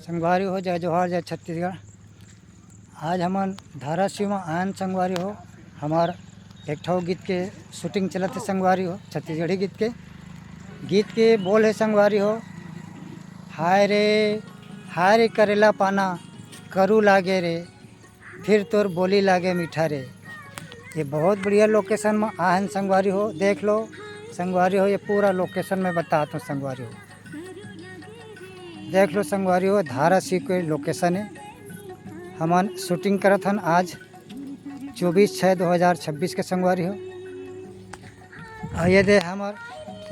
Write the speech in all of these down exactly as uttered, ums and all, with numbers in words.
संगवारी हो, जय जोहार, जय छत्तीसगढ़। आज हमन धाराशिव म आयन संगवारी हो, हमार एक ठो गीत के shooting चलत हे संगवारी हो, छत्तीसगढ़ी गीत के। गीत के बोल हे संगवारी हो, हाय रे, हाय रे करेला पाना, करू लागे रे, फिर तोर बोली लागे मीठा रे। ये बहुत बढ़िया location में आयन संगवारी हो, देख लो संगवारी हो, ये पूरा location में बताता हूँ संगवारी हो। देख लो संगवारी हो, धाराशिव के location है। हमन shooting करत हन आज चौबीस छः दो हज़ार छब्बीस के संगवारी हो। और ये दे हमर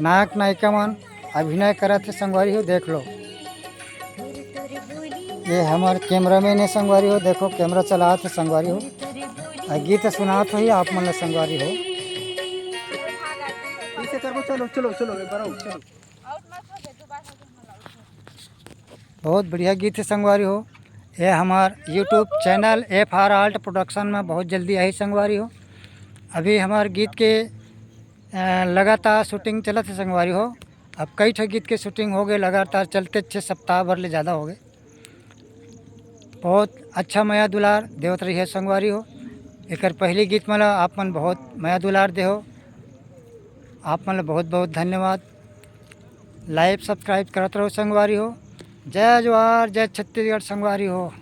नायक नायिका मन अभिनय करत हे संगवारी हो, देख लो। ये हमर cameraman है संगवारी हो, देखो camera चलात हे संगवारी हो। और गीत सुनात होही आप मन ला संगवारी हो। ऐसे करबो, चलो, चलो, चलो, एक बार आओ, चलो। बहुत बढ़िया गीत है संगवारी हो। ये हमार YouTube channel F R Alt Production में बहुत जल्दी आही संगवारी हो। अभी हमार गीत के, अ, लगातार shooting चलत है संगवारी हो। अब कई ठो गीत के shooting हो गए, लगातार चलते छः सप्ताह भर ले ज़्यादा हो गए। बहुत अच्छा मया दुलार देवत रहिए संगवारी हो। एकर पहली गीत मन ला आप मन बहुत मया दुलार देहो, आप मन ला बहुत बहुत धन्यवाद। Like subscribe करत रहो संगवारी हो। जय जोहार, जय छत्तीसगढ़ संगवारी हो।